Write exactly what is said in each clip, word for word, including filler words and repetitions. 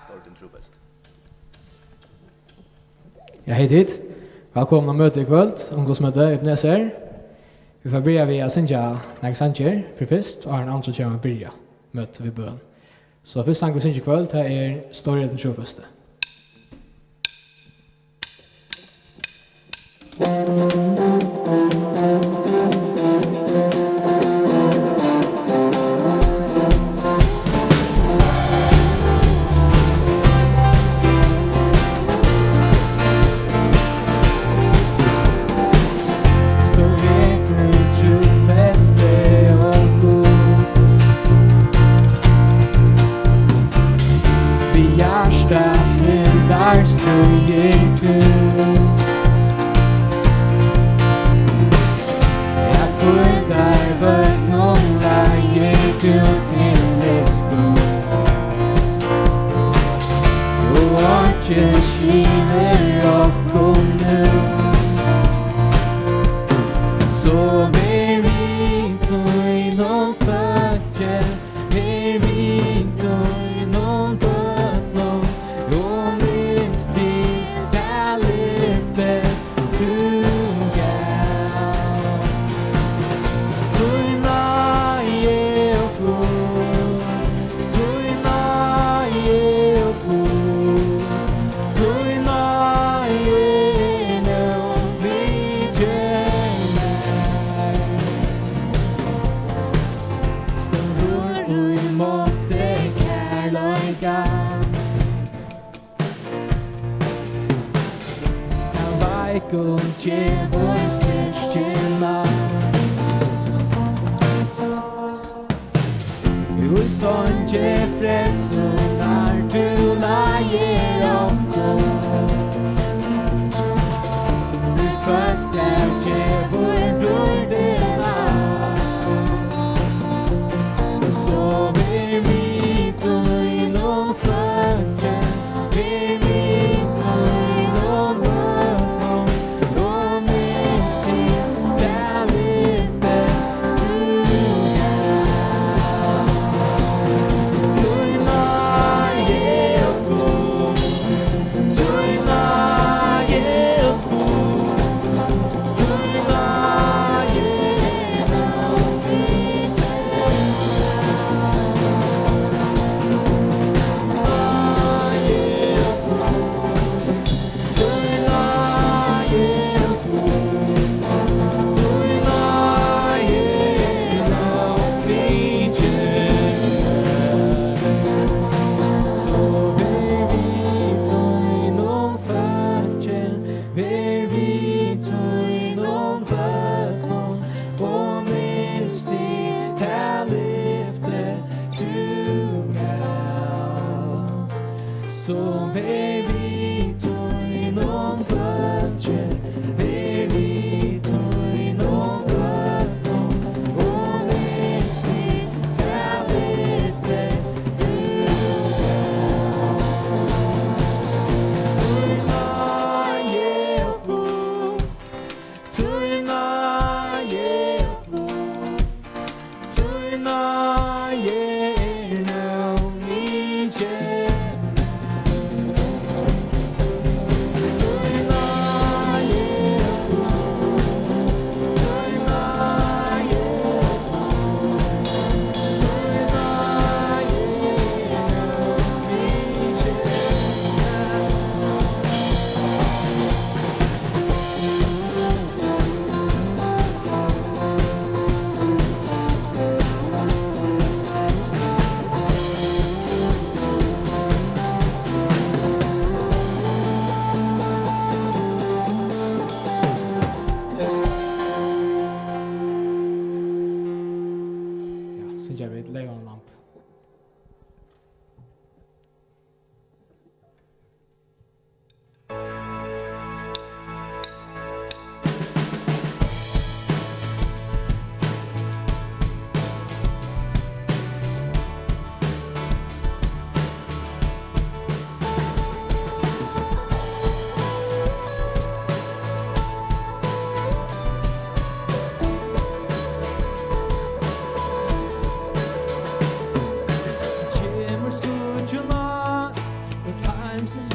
Orðin trúfest. Ja, hey tit. Vælkomin á møtið í kvøld, ungdómsmøtið Ebenezer. Vit fara byrja við at syngja nakrar sangir fyri fyrst, áðrenn André kemur at byrja møtið við bøn. So fyrsti sangur vit syngja í kvøld, tað er Stóri er hin trúfesti. Stóri er hin trúfesti, ó Gud. Við hjarta syndar stríðir tú. At hvíldarvøtnum leiðir tú til visku. Og eingin skilur okkum nú. So ver við tínum fólki, ver við tínum børnum, og minst til tað lyfti tú gav. Tín náði, ó Gud, tín náði, ó Gud, tín náði er nóg mikil mær. Stórur í mátti, kærleika. Tann veikum gevur styrkina. Í songi frelsunnar tú leiðir okkum. Títt fólk tær gevur dýrdina. So ver við tínum fólki, ver við tínum børnum, og minst til tað lyfti tú gav. Tín náði, ó Gud,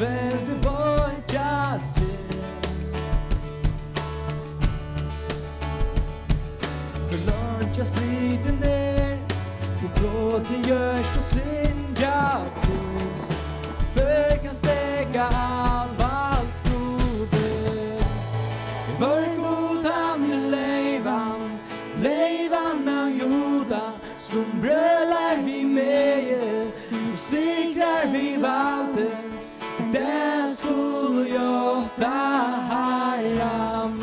Heldur boyggja seg. Hvør leiggja slitin er, og brotin hjørtu syngja prís. Hvør kann steðga alvalds Gudi? Vár Gud, hann er leyvan, leyvan av Juda, sum brølar við megi, sigrar við valdi. Tað skulu játta Harran.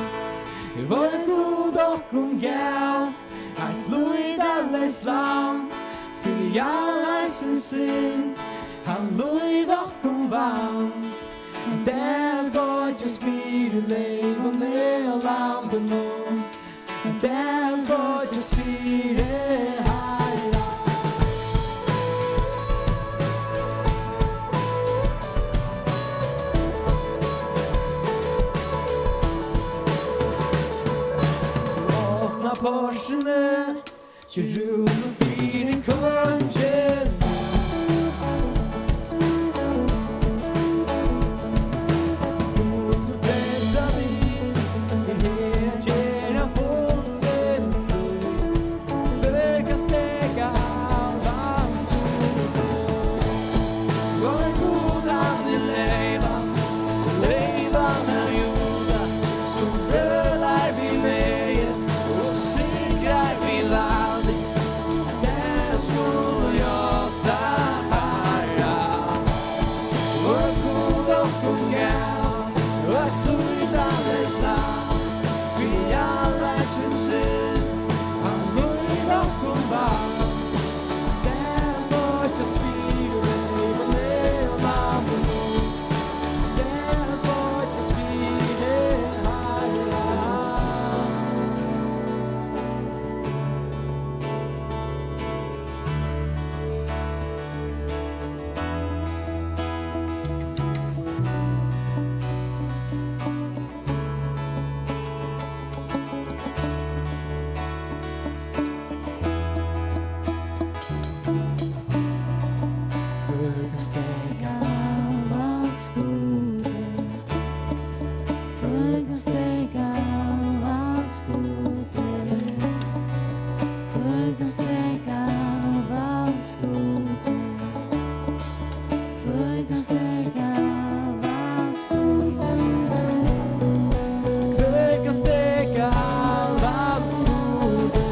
Vár Gud okkum gav eitt lýtaleyst lamb, fyri alheimsins synd hann lív okkum vann. Tað boyggist fyri leyvuni og lambinum. Tað boyggist fyri Harra. So opna portini, ger rúm fyri Kongin. Gud, sum frelsar meg, er her at gera bundin frí. Hvør kann steðga alvalds Gudi? Vár Gud, hann er leyvan, leyvan av Juda, sum brølar við megi og sigrar við valdi. Tað skulu játta Harra. Vár Gud okkum gav eitt lýtaleyst lamb, fyri alheimsins synd hann lív okkum vann. Tað boyggist fyri leyvuni og lambinum. Tað boyggist fyri Harra. Hvør kann steðga alvalds Gudi? Hvør kann steðga alvalds Gudi? Hvør kann steðga alvalds Gudi? Hvør kann steðga alvalds Gudi? Hvør kann steðga alvalds Gudi?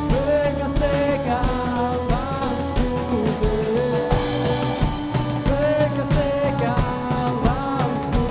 Hvør kann steðga alvalds Gudi? Hvør kann steðga alvalds Gudi?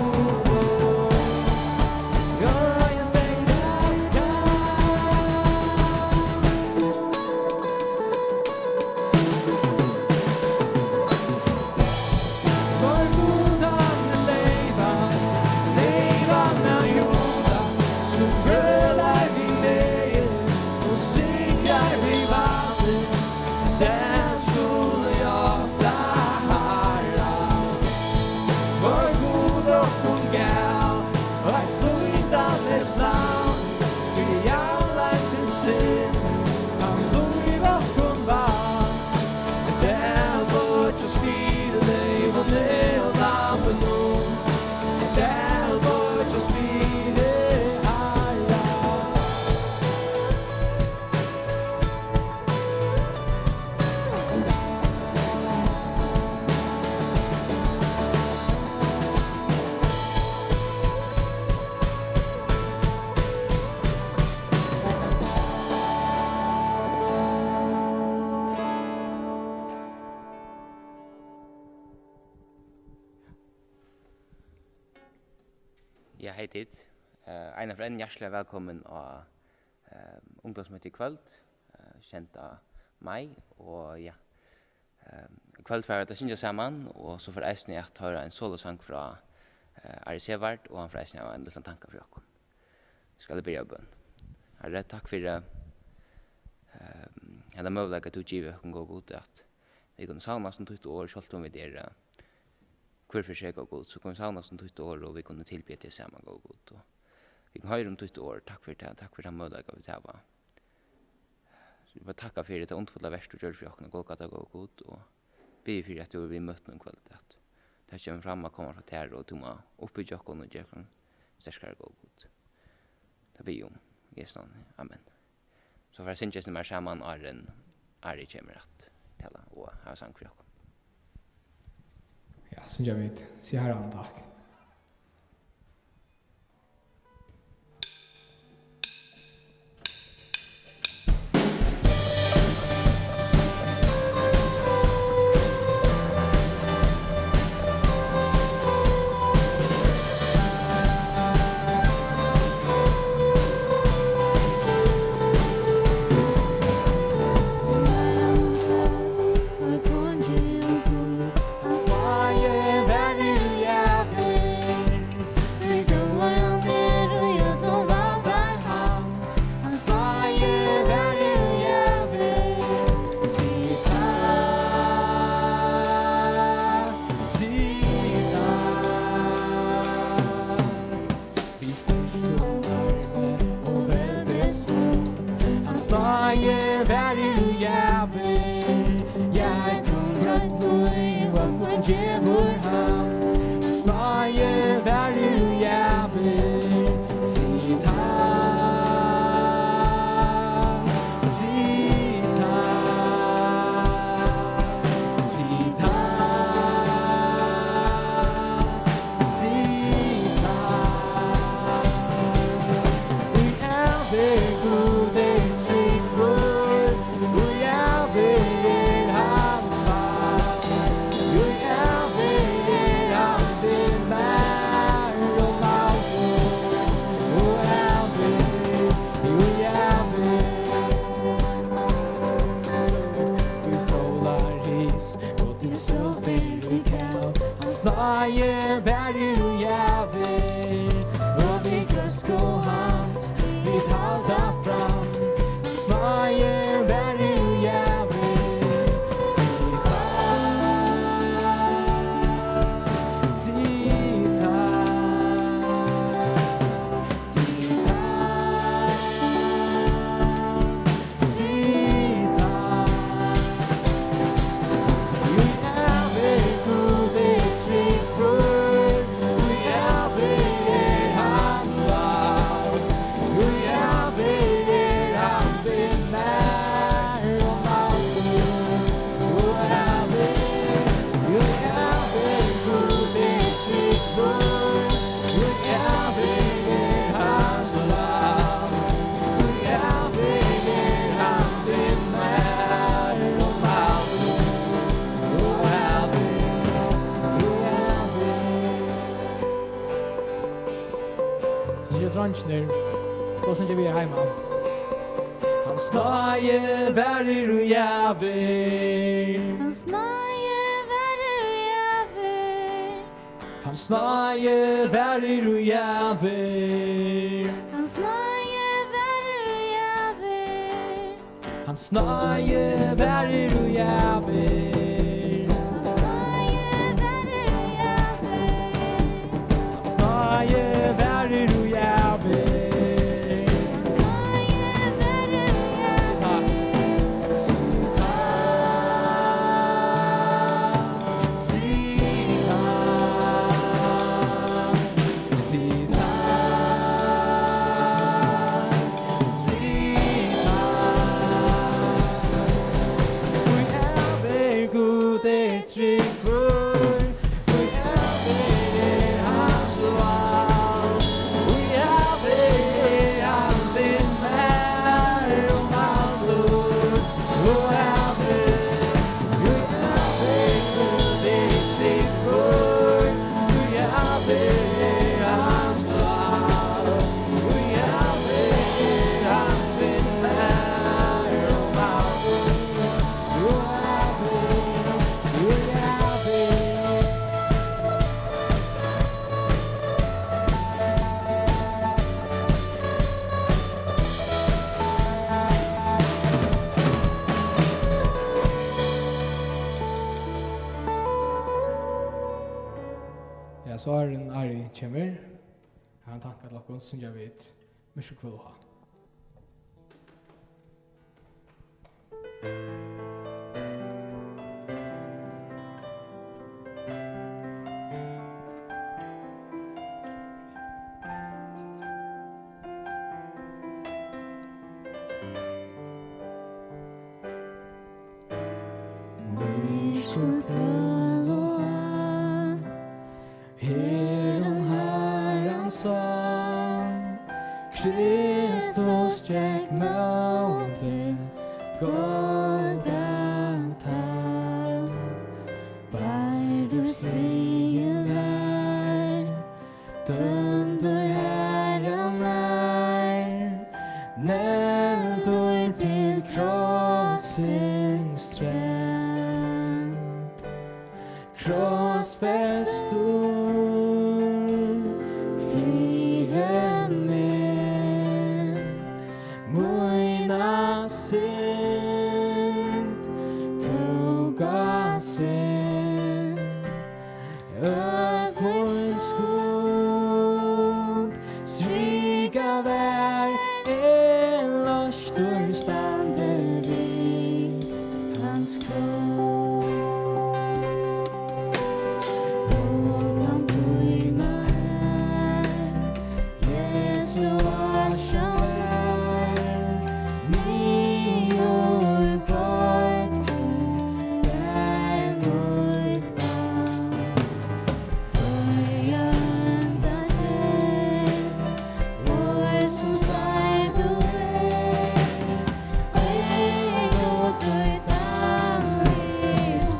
Vár Gud okkum gav eitt lýtaleyst lamb, fyri alheimsins synd hann lív okkum vann. Tað boyggist fyri leyvuni og lambinum. Tað boyggist fyri Harra. Ja, hey tit. Eh, Einar, fyri enn hjartaliga vælkomin á, eh, ungdómsmøti í kvøld, eh, sjeynda mai, og ja, eh, í kvøld fara vit at syngja saman, og so fara vit eisini at hoyra ein solosang frá, eh, Ari Sevard, og hann fær eisini hava ein lítlan tanka fyri okkum. Skal eg byrja við bøn? Harri, takk fyri, eh, henda møguleika, tú gevur okkum, góði Gud, at vit kunnu savnast um títt orð, sjálvt um vit eru, eh, hvør fyri seg, góði Gud, so kunnu vit savnast um títt orð, og vit kunnu tilbiðja teg saman, góði Gud, og vit kunnu hoyra um títt orð. Takk fyri tað, takk fyri tann møguleika, vit hava. So vit bara takka fyri tað undurfulla verk, tú gjørdi fyri okkum á Golgata, góði Gud, og biðja fyri, at tú ert við møtinum í kvøld, at kemur fram, at koma frá tær, og tú má uppbyggja okkum og gera okkum sterkari, góði Gud. Tað biði eg um í Jesu navni. Amen. So fara vit at syngja eitt sindur meir saman, áðrenn Ari kemur at tala og hava sang fyri okkum. Ja, syngja vit. Sig Harranum takk. Sláin verður í ævir, tí góður hann er, og í øllum valdar hann. Hann sláin verður í ævir, sig takk, sig takk. Við sterkum armi og veldismut, hann sláin verður í ævir. Ja, eitt umroytt lív okkum gevur hann, hann sláin verður í ævir. Sig takk, sig takk, sig takk. Sita. Í ævir Gud er tryggur, í ævir er hans vald, í ævir er hann við mær og aldur, og ævir, í ævir. Í sólarris og til sólferð í kav, hann sláin verður í ævir, og við góðsku hans vit halda fram. Hann sláin verður í ævir, sita, sita, sita. Sita. Í ævir Gud er tryggur, í ævir er hans vald, í ævir er hann við mær og aldur, og ævir, í ævir Gud er tryggur. Dreingirnir, og so gera vit heima. Hann sláin verður í ævir. Hann sláin verður í ævir. Hann sláin verður í ævir. Hann sláin verður í ævir. Hann sláin verður í ævir. Hann sláin verður í ævir. Hann sláin verður í ævir. Hann sláin verður í ævir. Sig takk. Sig takk. Sig takk. Sita, sita. Í ævir Gud er tryggur, í ævir er hans vald, í ævir er hann við mær um aldur og ævir. Ja, so áðrenn Ari kemur, har hann takkar til okkum, syngja vit Myrkur hvíla á. Her um Harrans son, Kristus gekk móti Golgata. Bardur sligin var, dømdur harðan var, negldur til krossins træ. Krossfestur fyri meg, mína synd tók á seg. Øll mín skuld strikað var, eg loystur standi við hans krós. Lov tína her, Jesu ásjón, niður boygdur var mítt bann. Føða enda teg, og sum sær tú er, teg og títt andlit.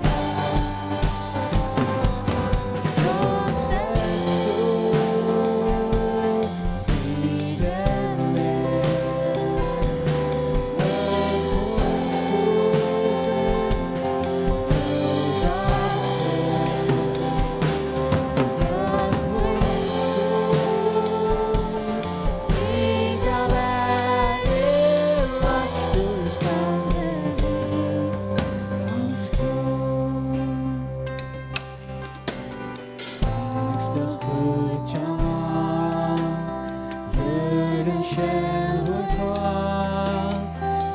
Jørðin skelvur tá,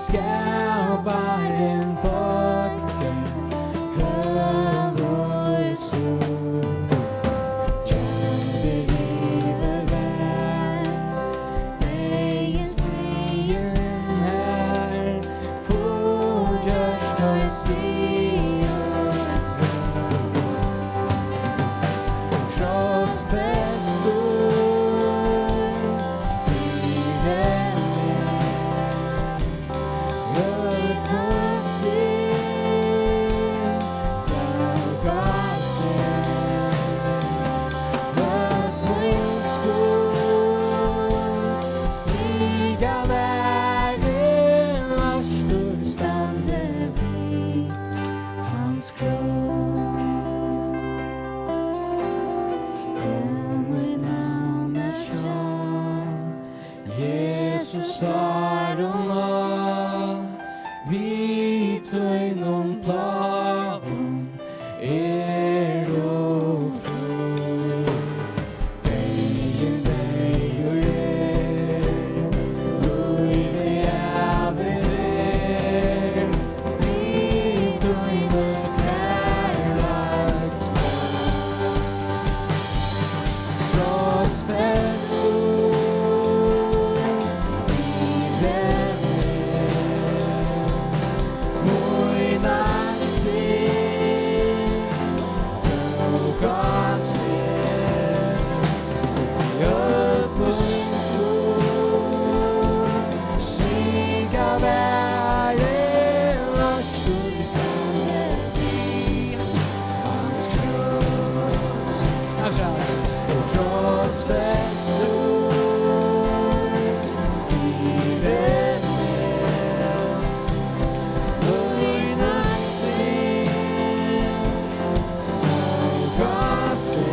skaparin boygdi høvuð sítt. Kenndir yvirvegin, deyðin sligin har, fullgjørt og sigur. Krossfestur fyri meg, øll mín synd tók á seg. Øll mín skuld strikað var, eg loystur standi við hans krós. Eg mítt navn at sjá, Jesus sárum á, við tínum plágum eru frí. Deyðin deyður er, lívið ævigt er, við tíni kærleiks krossfestur fyri meg. Mína synd tók á seg, øll mín skuld strikað var, eg loystur standi við hans krós. Krossfestur fyri meg, mína synd tók á seg.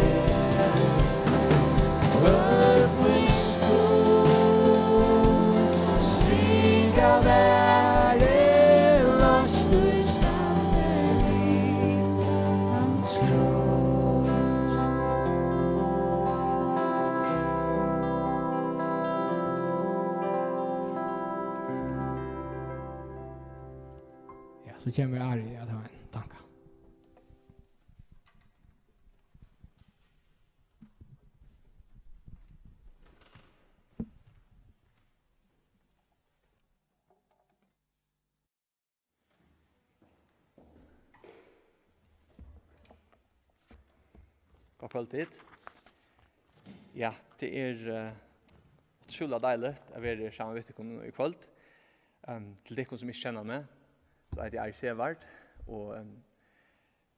Øll mín skuld strikað var, eg loystur standi við hans krós. Ja, so kemur Ari at hava ein tanka. Gott kvøld, tit. Ja, tað er uh, ótrúliga deiligt at vera her saman við tykkum í kvøld. Um, til tykkum sum ikki kenna meg, so eiti eg Ari Sevard, og um,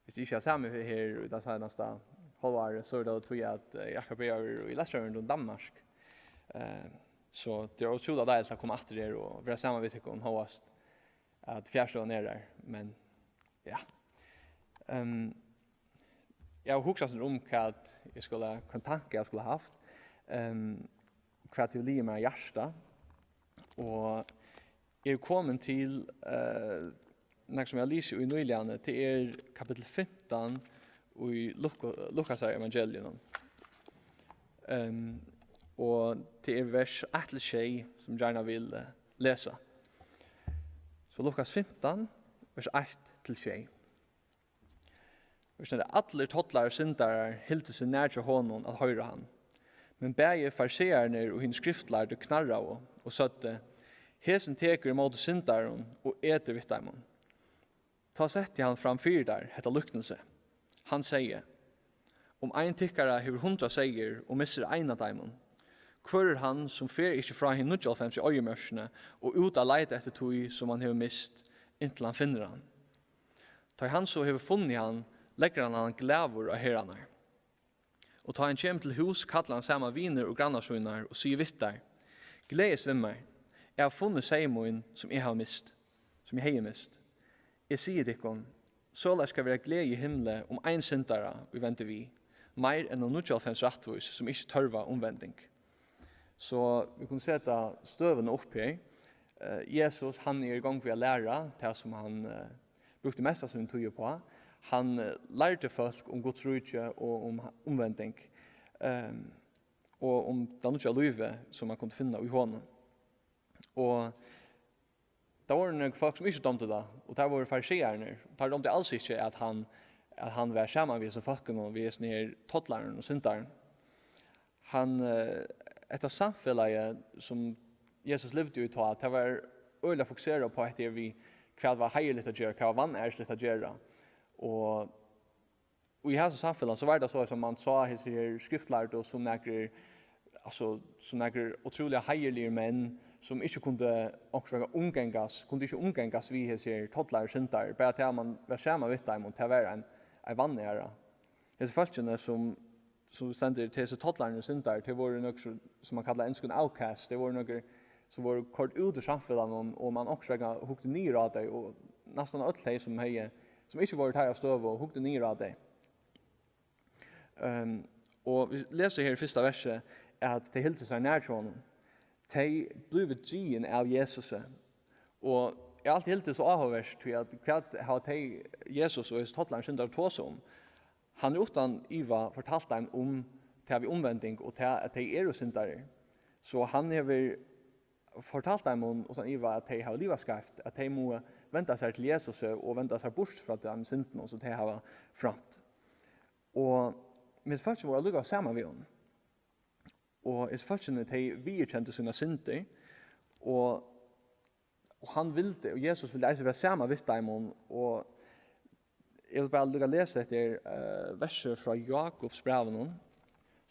hvis eg ikki har sæð meg her í tað seinasta hálva árið, so er tað tí at uh, eg akkurát byrjaði í lestrarhúsinum í Danmark. Uh, so tað er ótrúliga deiligt at koma aftur her og vera saman við tykkum, hóast at fjarstøðan er har, men ja. Um, eg havi hugsað um hvat eg skuldi, hvønn tanka eg skuldi havt, um, hvat hevur ligið mær á hjarta, og eg eri komin til uh, nakað sum eg havi lisið í nýliga, tað er kapitul fimtan í Lukasar evangelium. Um, og tað er vers eitt til sjey, sum eg gjarna vil uh, lesa. So Lukas fimtan, vers eitt til sjey. Vers eitt: Allir tollarar og syndarar hildu seg nær hjá honum at hoyra hann. Men bæði fariseararnir og hinir skriftlærdu knarraðu og søgdu: Hesin tekur ímóti syndarum og etur við teimum. Tá setti hann fram fyri teir hetta líknilsi. Hann segði: Um ein tykkara hevur hundrað seyðir og missir ein av teimum, hvør er hann, sum fer ikki frá hinum níggjuoghálvfems í oyðimørkini og út at leita eftir tí, sum hann hevur mist, inntil hann finnur hann? Tá hann so hevur funnið hann, leggur hann hann glaður á herðarnar. Og tá hann kemur til hús, kallar hann saman vinir og grannar sínar og sigur við teir: Gleðist við mær, eg havi funnið seyð mín, sum eg havi mist, sum eg hevði mist. Eg sigi tykkum, soleiðis skal vera gleði í himli um ein syndara, ið vendir við, meir enn um níggjuoghálvfems rættvís, sum ikki tørva umvending. So vit kunnu seta støðuna upp her. Eh, Jesus, hann er í gongd við at læra tað, sum hann eh, brúkti mest av síni tíð uppá. Hann eh, lærdi fólk um Guds ríki og um umvending, ehm, og um tað nýggja lívið, sum man kundi finna í honum. Og tað vóru nøkur fólk, sum ikki dámdu tað, og tað vóru fariseararnir. Teir dámdu als ikki, at hann, at hann var saman við hesum fólkunum, við hesum her tollarunum og syndarunum. Hann, eh, hetta samfelagið, sum Jesus livdi í tá, tað var øgiliga fokuserað upp á hetta her við, hvat var heiðurligt at gera, hvat var vanærisligt at gera. Og, og í hasum samfelagnum, so var tað so, sum man sá hesir her skriftlærdu sum nakrir, altso, sum nakrir ótrúliga heiðurligir menn, sum ikki kundu okkurt vegna umgangast, kundu ikki umgangast við hesir her tollar og syndarar. Bara tað, at man var saman við teimum, tað var ein, ein vanæra. Hesi fólkini, sum, sum stendur, til hesir tollarnir og syndarar, tey vóru nøkur, sum, sum man kallar á enskum outcasts, tey vóru nøkur, sum vóru koyrd út úr samfelagnum, og man okkurt vegna hugdi niður á tey, og næstan øll tey, sum hevði, sum ikki vóru í teirra støðu, hugdi niður á tey. Ehm, og vit lesa her í fyrsta versi, at tey hildu seg nær hjá honum. Tey blivu drigin av Jesusi. Og eg havi altíð hildið so áhugavert, tí at hvat hava tey, Jesus og hesir tollarnir syndarar, tosað um? Hann hevur uttan iva fortalt teimum um tað við umvending og tað, at tey eru syndarar. So hann hevur fortalt teimum uttan iva, at tey hava livað skeivt, at tey mugu venda sær til Jesus og venda sær burt frá teimum syndunum, sum tey hava framt. Og, men fólkini vóru allíkavæl saman við honum. Og hesi fólkini, tey viðurkendu sínar syndir, og, og hann vildi, og Jesus vildi eisini vera saman við teimum, og eg vil bara líka lesa hetta her, eh, versið frá Jakobsbrævinum.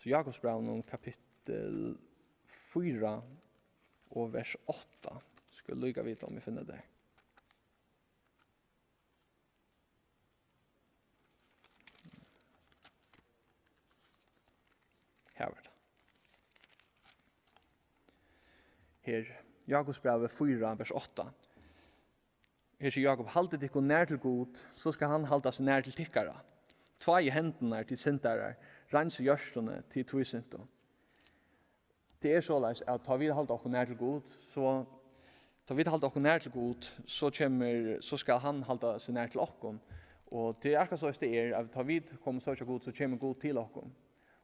So Jakobsbrævinum, kapittul fýra og vers átta. Skal líka vita um eg finni tað. Her var tað. Her, Jakobsbrævið fýra, vers átta. Her sigur Jakob: Haldið tykkum nær til Gud, so skal hann halda seg nær til tykkara. Tváið hendurnar, tit syndarar, reinsið hjørtuni, tit tvísintu. Tað er soleiðis, at tá vit halda okkum nær til Gud, so, tá vit halda okkum nær til Gud, so kemur, so skal hann halda seg nær til okkum. Og tað er akkurát soleiðis tað er, at tá vit koma so hjá Gud, so kemur Gud til okkum.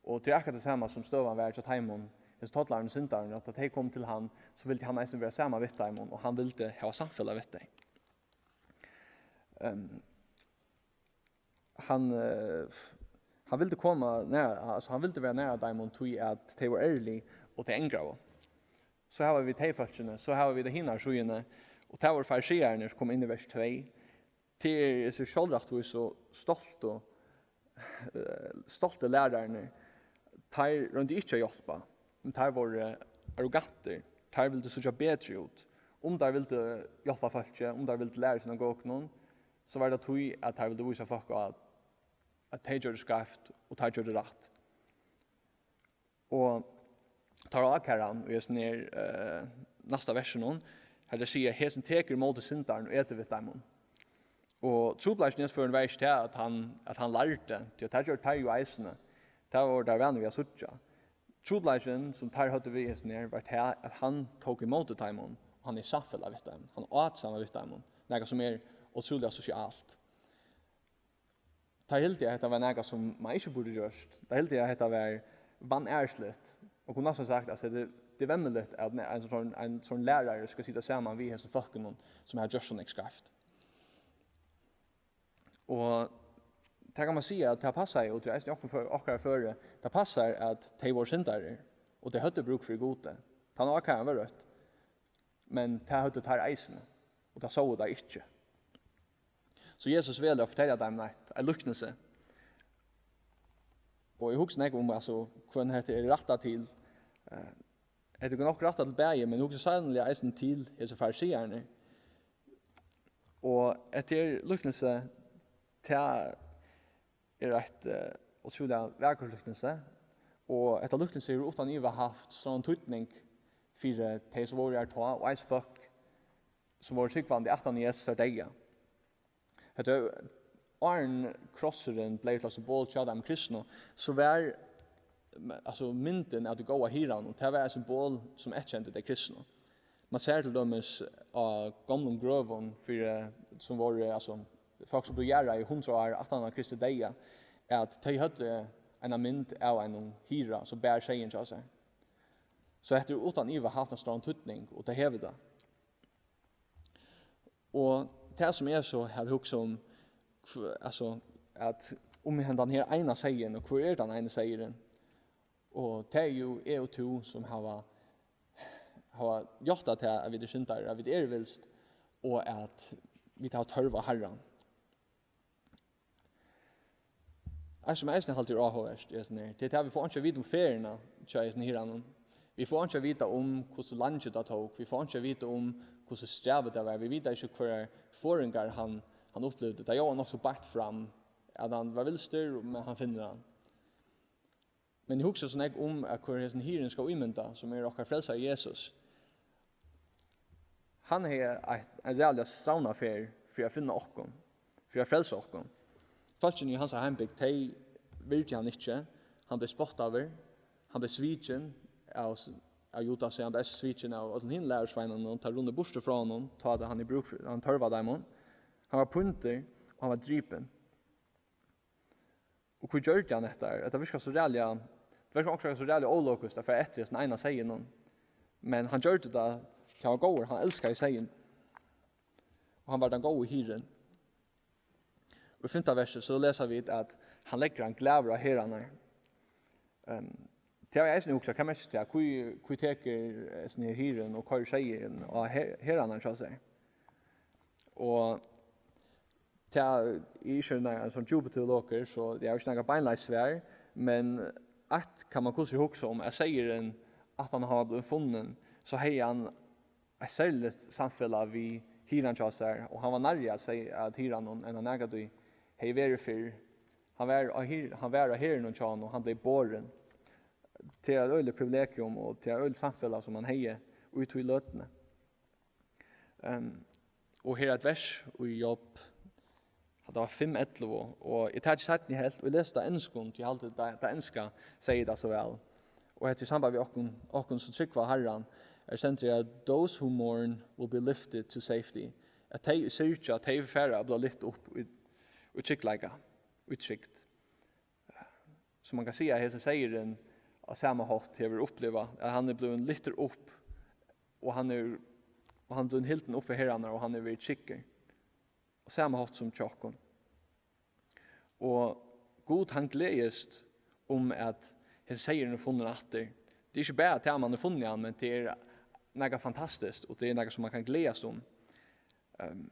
Og tað er akkurát tað sama sum støðan var hjá teimum, hesum tollarunum og syndarunum, at tá tey komu til hann, so vildi hann eisini vera saman við teimum, og hann vildi hava samfelag við tey. Ehm, hann, eh, hann vildi koma nær, altso, hann vildi vera nær teimum, tí at tey vóru ærlig, og tey angraðu. So hava vit tey fólkini, so hava vit tey hinar síðuna, og tað vóru fariseararnir, sum komu inn í vers tvey. Tað eru hesir sjálvrættvísu og stoltu, eh, stoltu lærararnir. Teir royndu ikki at hjálpa, men teir vóru arrogantir. Teir vildu síggja betri út. Um teir vildu hjálpa fólki, um teir vildu læra í synagogunum, so var tað tí, at teir vildu vísa fólk á, at tey gjørdu skeivt og teir gjørdu rætt. Og teirra ákæran í hesum her, eh, næsta versinum, har tey siga: "Hesin tekur ímóti syndarum og etur við teimum." Og trupulleikin í hesum førum var ikki tað, at hann, at hann lærdi, tí at tað gjørdu teir jú eisini. Tað vóru teir vanir við at síggja. Trupulleikin, sum teir høvdu við hesum her, var tað, at hann tók ímóti teimum, og hann er í samfelag við teimum. Hann át saman við teimum, nakað sum er ótrúliga sosialt. Teir hildu, at hetta var nakað, sum man ikki burdi gjørt. Teir hildu, at hetta var vanærisligt. Og kunnu næstan sagt, at tað er, tað er vemmiligt, at ein, ein sånn, ein sånn lærari skal sita saman við hesum fólkunum, sum hava gjørt so nógv skeivt. Og tað kann man siga, at tað passar jú, og tað er eisini okkum før, okkara føri, tað passar, at tey vóru syndarar, og tey høvdu brúk fyri Gudi. Tann ákæran var røtt. Men tað høvdu teir eisini, og tað sóu teir ikki. So Jesus velur at fortelja teimum eitt, eitt líknilsi. Og eg hugsi nógv um, altso, hvønn hetta er rættað til. Eh, hetta er nokk rættað til bæði, men eg hugsi sanniliga eisini til hesar fariseararnar. Og hetta er líknilsi, tað er eitt, eh, ótrúliga vakurt líknilsi, og hetta líknilsi hevur uttan iva havt stóran týdning fyri tey, sum vóru har tá, og eisini fólk, sum vóru trúgvandi aftan á Jesusar deyða. Hetta er áðrenn krossurin bleiv til eitt symbol hjá teimum kristnu, so var, altso, myndin av tí góða hirðanum, tað var eitt symbol, sum eyðkendi tey kristnu. Man sær til dømis á gomlum grøvum fyri, sum vóru, altso, fólk, sum blivu jarðað í hundrað ár aftan á Kristi deyða, at tey høvdu eina mynd av einum hirða, sum bar seyðin hjá sær. So hetta er uttan iva havt ein stóran týdning, og tað hevur tað. Og tað, sum eg so havi hugsað um, hv-, altso, at um hendan her eina seyðin, og hvør er tann eini seyðurin? Og tað er jú eg og tú, sum hava, hava játtað tað, at vit eru syndarar, at vit eru vilst, og at vit hava tørv á Harran. Eitt, sum eisini haldi er áhugavert, er sånn her, tað er tað, vit fáa einki at vita um ferðina hjá hesum hirðanum. Vit fáa einki at vita um, hvussu leingi tað tók. Vit fáa einki at vita um, hvussu strævið tað var. Vit vita ikki, hvørjar forðingar hann, hann upplivdi. Tað ljóðar nokk so beint fram, at hann var vilstur, men hann finnur hann. Men eg hugsi so nógv um, at hvør hesin hirðin skal ímynda, sum er okkara frelsari Jesus. Hann hevði eitt, ein ræðuliga strævna ferð fyri at finna okkum, fyri at frelsa okkum. Fólkini í hansara heimbygd, tey virdu hann ikki. Hann bleiv spottaður, hann bleiv svikin av, av Judasi, hann bleiv svikin av øllum hinum lærisveinunum, teir runnu burtur frá honum, tá at hann hevði brúk fyri, hann tørvaði teimum. Hann var píndur, og hann var dripin. Og hví gjørdi hann hetta? Hetta virkar so ræðuliga, tað virkar okkurt so ræðuliga ólogist at fara eftir hesum eina seyðinum. Men hann gjørdi tað, tí hann var góður, hann elskaði seyðin. Og hann var tann góði hirðin. Og í fimta versi, so lesa vit, at hann leggur hann glaður á herðarnar. Ehm, tað havi eg eisini hugsað, hvat merkir tað? Hví, hví tekur, eh, hesin her hirðin og koyrir seyðin á her-, herðarnar hjá sær? Og tað er ikki ein, ein sånn djúpur teologur, so eg havi ikki nakað beinleiðis svar, men eitt kann man hvussu er hugsa um, at seyðurin, at hann var blivin funnin, so hevði hann eitt serligt samfelag við hirðan hjá sær, og hann var nærri at seyð-, at hirðanum, enn hann nakrantíð hevði verið fyrr. Hann var á hir-, hann var á herðunum hjá honum, hann bleiv borin. Tað er eitt øgiligt privilegium, og tað er eitt øgiligt samfelag, sum hann hevði í tí løtuni. Ehm, og her er eitt vers í Job, at tað var fimm ellivu, og eg taki seinni helvt og lesi tað á enskum, tí eg haldi, tað, tað enska segði tað so væl. Og hetta er í samband við okkum, okkum sum trúgva á Harran, er stendur her, at "Those who mourn will be lifted to safety." At tey ið syrgja, tey fara at blíva lyft upp í, í tryggleika, í trygd. So man kann siga, at hesin seyðurin á sama hátt hevur upplivað, at hann er blivin lyftur upp, og hann er, og hann er blivin hildin upp á herðarnar, og hann er verið tryggur. Á sama hátt sum hjá okkum. Og Gud, hann gleðist um, at hesin seyðurin er funnin aftur. Tað er ikki bara tað, at man er funnin hann, men tað er nakað fantastiskt, og tað er nakað, sum man kann gleðast um. Ehm,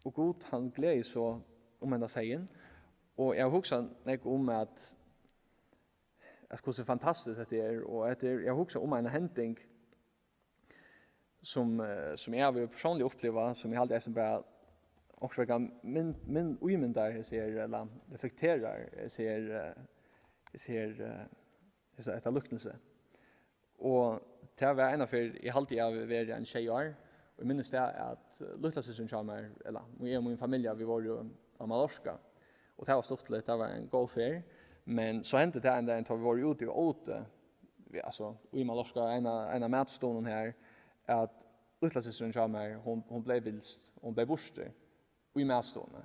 og Gud, hann gleðist so um henda seyðin. Og eg havi hugsað nógv um, at at hvussu fantastiskt hetta er, og hetta er, eg hugsi um eina hending, sum, eh, sum eg havi persónliga upplivað, sum eg haldi eisini bara okkurt vegna minn, minn ímyndar hesi her, ella reflekterar hesi her, eh, hesi her, eh, hesa, hetta líknilsi. Og tað var eina ferð, eg haldi, eg havi verið ein sjey ár, og eg minnist tað, at, eh, lítla systirin hjá mær, ella eg og mín familja, vit vóru á Mallorca, og tað var stuttligt, tað var ein góð ferð, men so hendi tað ein dagin, tá vit vóru úti og ótu, vit, altso, í Mallorca, ein av, ein av matstovunum har, at lítla systirin hjá mær, hon, hon bleiv vilst, hon bleiv burtur í matstovuni.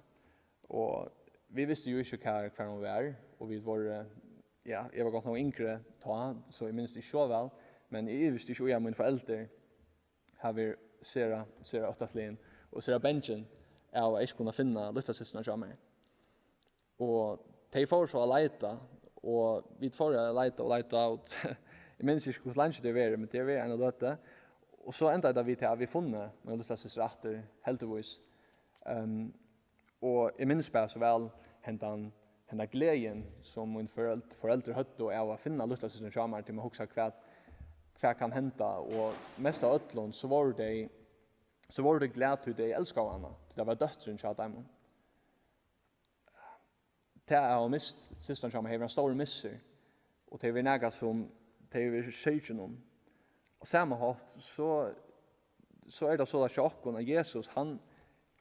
Og vit vistu jú ikki, hvar, hvar hon var, og vit vóru, ja, eg var gott nokk yngri tá, so eg minnist ikki so væl, men eg ivist ikki í, at míni foreldur hava verið sera, sera óttasligin og sera bangin av at ikki kunna finna lítla systrina hjá mær. Og tey fóru so at leita, og vit fóru at leita og leita, og eg minnist ikki, hvussu leingi tað hevur verið, men tað hevur verið eina løtu. Og so endaði tað við, at vit funnu mína lítla systir aftur, heldigvís. Ehm, og eg minnist bara so væl hendan, hendan gleðin, sum mín foreld-, foreldur høvdu av at finna lítla systir hjá mær, tí man hugsar, hvat, hvat kann henda, og mest av øllum, so vóru tey, so vóru tey glað, tí tey elskaðu hana, tí tað var dóttirin hjá teimum. Tað at hava mist systurnar hjá mær hevur verið ein stórur missur, og tað hevur verið nakað, sum tey hava verið syrgin um. Á sama hátt, so, so er tað soleiðis hjá okkum, at Jesus, hann,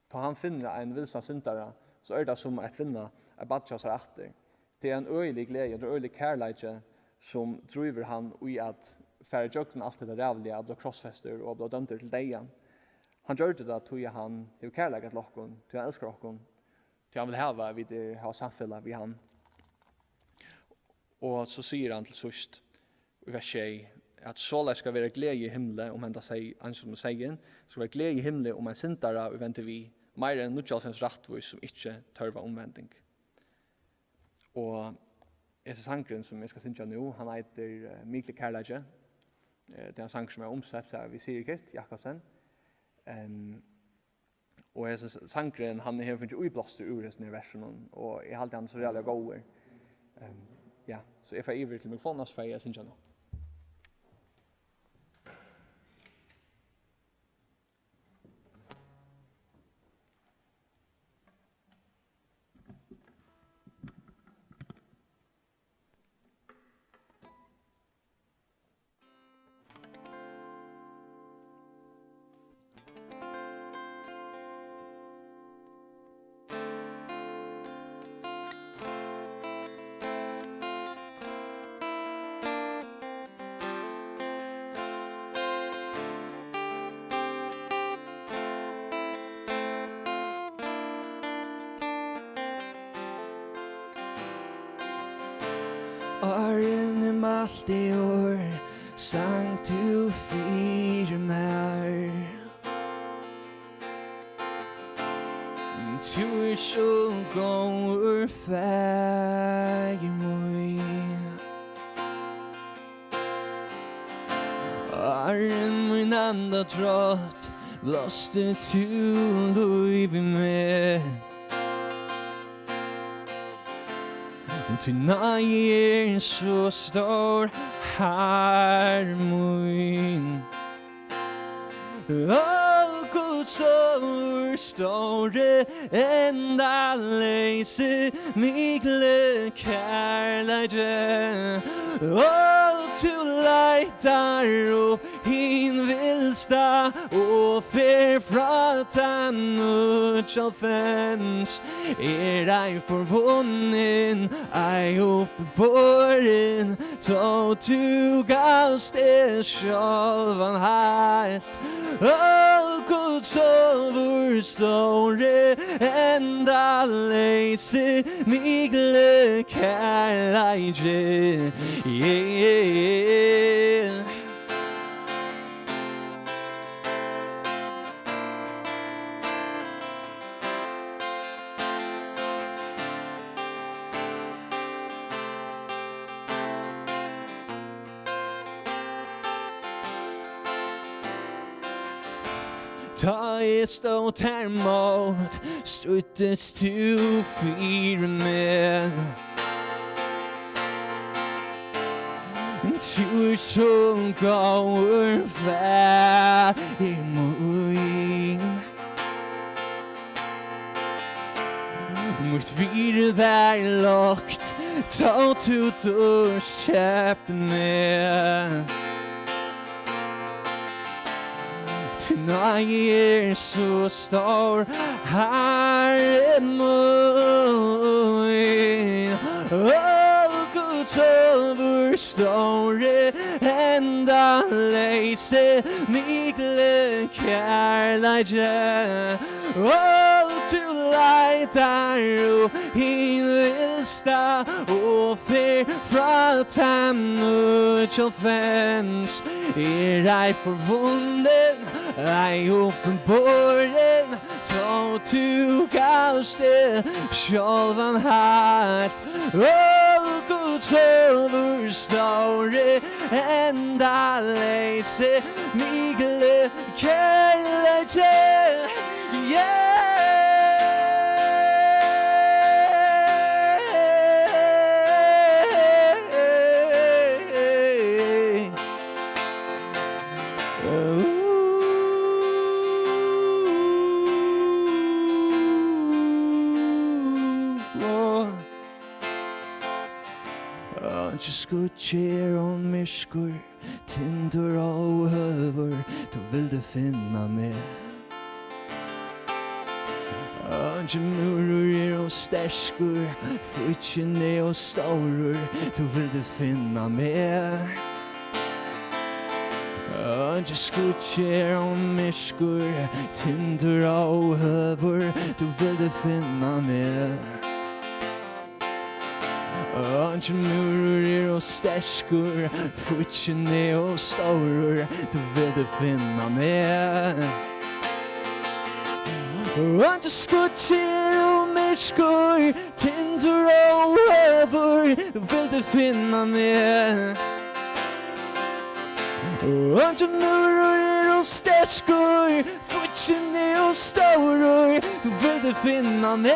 tá hann finnur ein vilstan syndara, so er tað sum at finna eitt barn hjá sær aftur. Tað er ein øgilig gleði, ein øgilig kærleiki, sum drívur hann í at fara ígjøgnum alt hetta ræðuliga, at blíva krossfestur og at blíva dømdur til deyðan. Hann gjørdi tað, tí hann hevur kærleika til okkum, tí hann elskar okkum. Tí hann vil hava, at vit er, hava samfelag við hann. Og so sigur hann til síðst í vers sjey, at soleiðis skal vera gleði í himli um henda seyð, ein sum seyðin, skal vera gleði í himli um ein syndara, ið vendir við, meira enn níggjuoghálvfems rættvís, sum ikki tørva umvending. Og hesin sangurin, sum eg skal syngja nú, hann eitur, eh, Mikli kærleiki. Eh, tað er ein sangur, sum er umsett her við Sirið Kvist Jakobsen. Em, Og hesin s-, sangurin, hann hevur fingið íblástur úr hesum her versunum, og eg haldi, hann er so ræðuliga góður. Ehm, ja, so eg fari yvir til mikrofonina, so fari eg at syngja nú. Áðrenn eg mælti orð, sang tú fyri mær. Tú ert so góður, Faðir mín. Áðrenn mín andadrátt blásti tú lív í meg. Tín náði er so stór, Harri mín. Ó, Guds stóri, endaleysi, mikli kærleiki. Ó, tú leitar upp hin vilsta og fer frá tann níggjuoghálvfems. Er ei forvunnin, ei uppiborin, tó tú gavst teg sjálvan heilt. Ó, Guds stóri, endaleysi, mikli kærleiki. Yeah. Tá eg stóð tær mót, stríddist tú fyri meg. Tú so góður, Faðir mín. Mítt virði var lágt, tá tú dýrkeypti meg. Tín náði er so stór, Harri mín. Ó, Guds høvur stóri, endaleysi, mikli kærleiki. Ó, tú leitar upp hin vilsta og fer frá teimum níggjuoghálvfems. Er ei forvunnin, ei uppenborin, tá tú gavst teg sjálvan heilt. Ó, Guds høvur stóri, endaleysi, mikli kærleiki. Yeah. Eingin skuggi er ov myrkur, tindur ov høgur, tú vildi finna meg. Eingin múrur er ov sterkur, fíggin er ov stórur, tú vildi finna meg. Eingin skuggi er ov myrkur, tindur ov høgur, tú vildi finna meg. Eingin múrur er ov sterkur, fíggin er ov stórur, tú vildi finna meg. Eingin skuggi er ov myrkur, tindur ov høgur, tú vildi finna meg. Eingin múrur er ov sterkur, fíggin er ov stórur, tú vildi finna meg.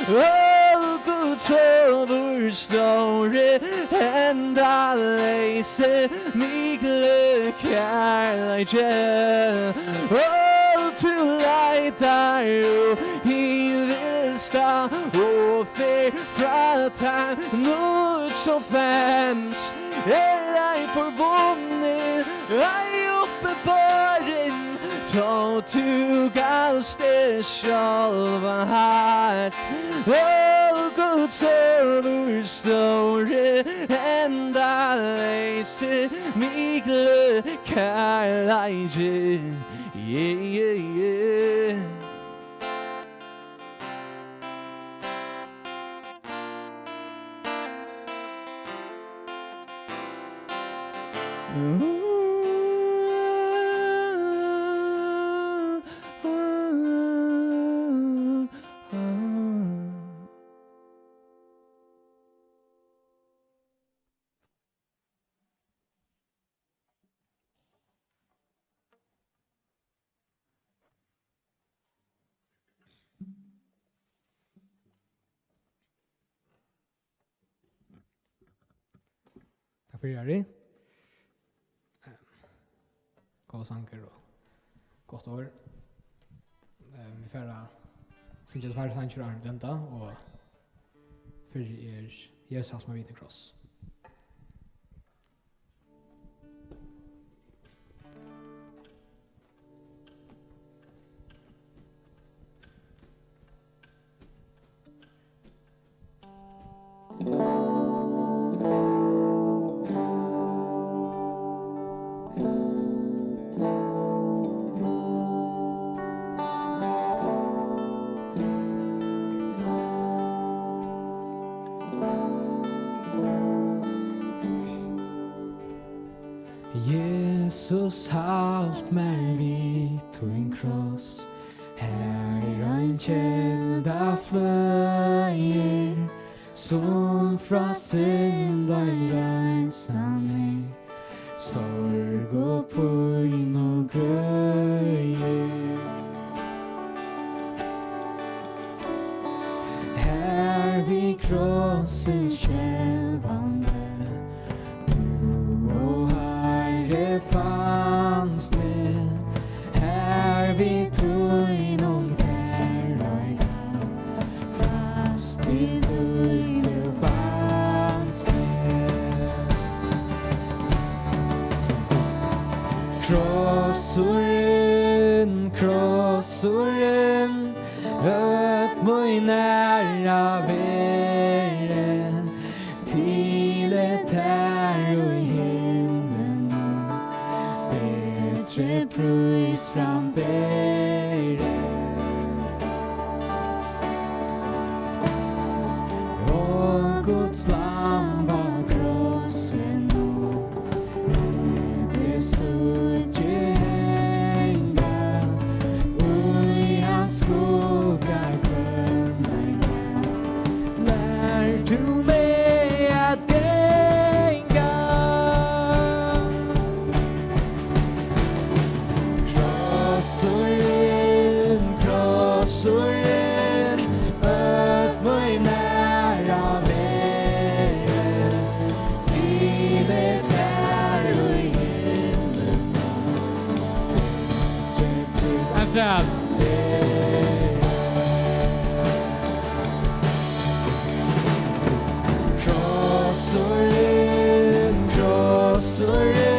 Ó, Guds høvur stóri, endaleysi, mikli kærleiki. Ó, tú leitar upp hin vilsta og fer frá teimum níggjuoghálvfems. Er ei forvunnin, ei uppiborin, tá tú gavst teg sjálvan heilt. Ó, Guds høvur stóri, endaleysi, mikli kærleiki. Yeah, yeah, yeah. Takk fyri, Ari. Góðar sangir og gott orð. Eh, vit fara at syngja tveir sangir áðrenn vit enda, og fyrri er Jesus, alt má vita kross. Jesus, halt mær við tín kross, har ein kelda fløðir, sum frá synd ein reinsan er, sorg og pínu greiðir. Har við krossin skelvandi, tú Fanst meg her við tínum kærleika, fast til tí tú banst meg. Krossurin, krossurin, øll mín æra veri, til er tær í himlinum betri prís fram beri. Ó Guds lamb á krossinum, eg teg síggi hanga, í hans skugga hvønn ein dag. Lær tú meg at ganga. Krossurin, krossurin, øll mín æra veri, til er tær í himlinum. Afturat. Krossurin, krossurin,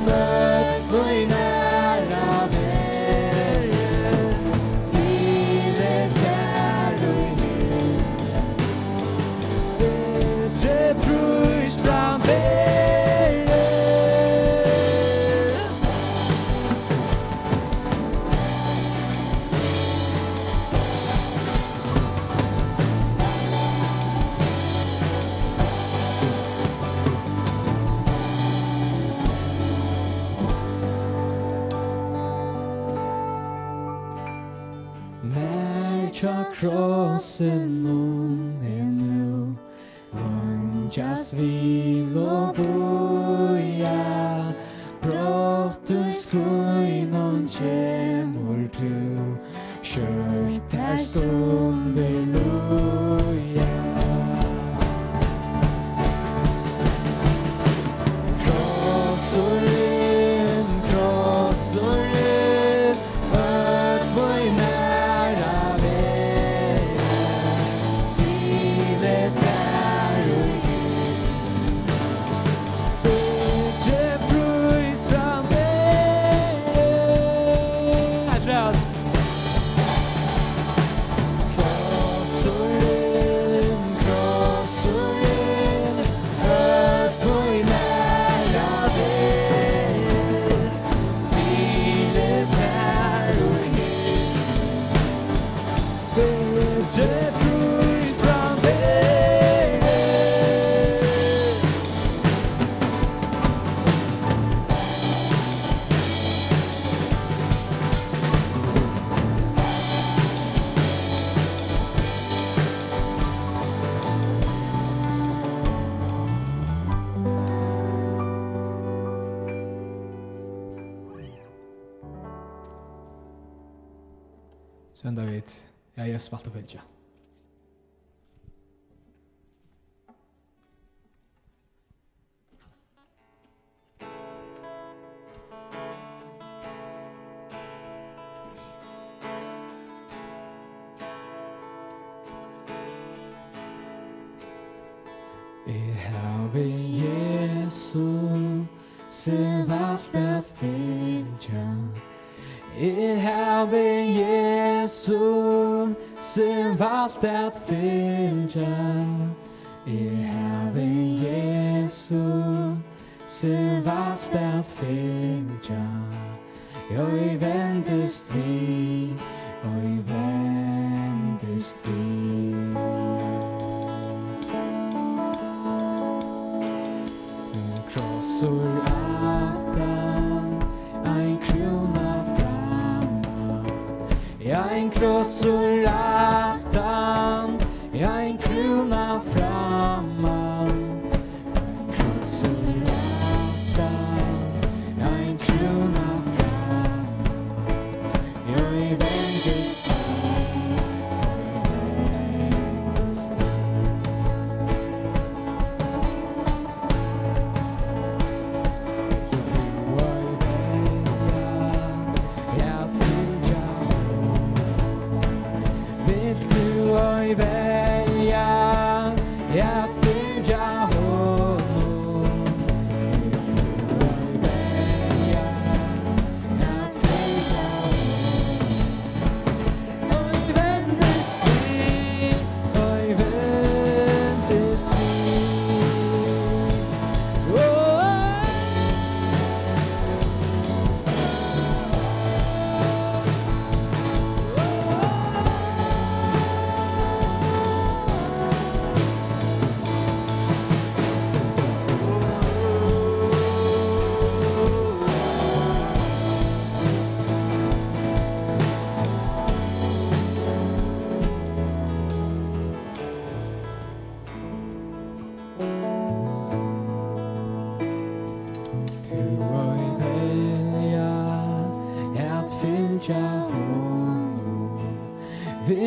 øll mín æra veri, til er tær í himlinum betri prís fram beri. Nær hjá krossinum eg nú veingjast vil og bíða, brotthús tínum kemur tú, skjótt tær stundir líða. Krossurin, krossurin, øll mín æra veri, til er tær í himlinum betri prís fram beri. Afturat. Krossurin, krossurin, øll mín æra veri, til er tær í himlinum betri prís fram beri. Svend David, eg havi júst valt at fylgja. Eg havi Jesusi valt at fylgja. Eg havi Jesusi valt at fylgja. Eg havi Jesusi valt at fylgja. Eg vendist við, eg vendist við. Ein krossur aftan, ein krúna framman. Ein krossur aftan, ein krúna framman. Ein krossur aftan, ein krúna framman. Eg vendist við, eg vendist við. Til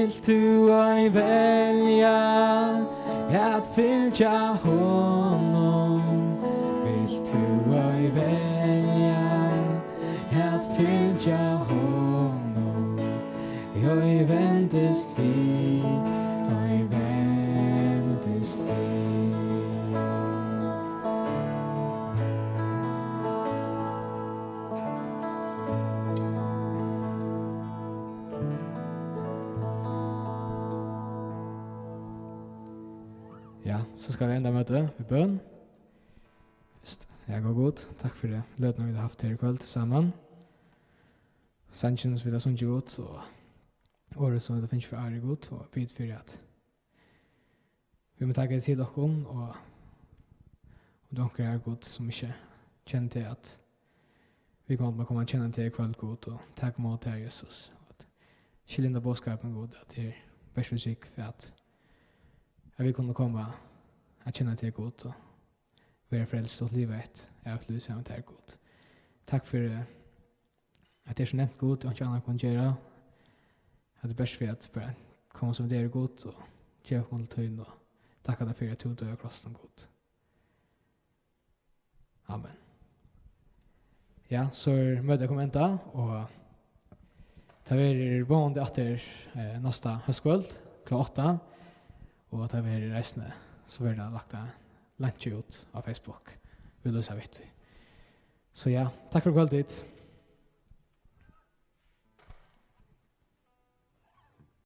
Vilt tú ei velja at fylgja honum? Vilt tú ei velja at fylgja honum? Ei vendist við, ei vendist við. Ja, so skal vit enda møtið við bøn. Fyrst, ja, góði Gud, takk fyri løtuna, vit hava havt her í kvøld saman. Sangin, sum vit hava sungið út, og orðið, sum vit hava fingið frá Ari, Gud, og bið fyri, at vit mugu taka tað til okkum, og um tað er onkur her, Gud, sum ikki kennir teg, at vit kunnu koma at kenna teg í kvøld, Gud, og taka ímóti tær, Jesus, og at skilja henda boðskapin, Gud, at tað er bert við trúgv, at, at vit kunnu koma at kenna teg, Gud, og vera frelst og liva eitt evigt lív saman við tær, Gud. Takk fyri, at tað er so nemt, Gud, og einki annað kunnu gera. At tað er bert við at bara koma sum vit eru, Gud, og geva okkum til tín og takka tær fyri, at tú doyði á krossinum, Gud. Amen. Ja, so er møtið komið enda, og tað verður vónandi aftur, eh, næsta hóskvøld klokkan átta, og tað verður eisini, so verður tað lagt á, lagt út á Facebook. Vit lýsa við tí. So ja, takk fyri kvøldið.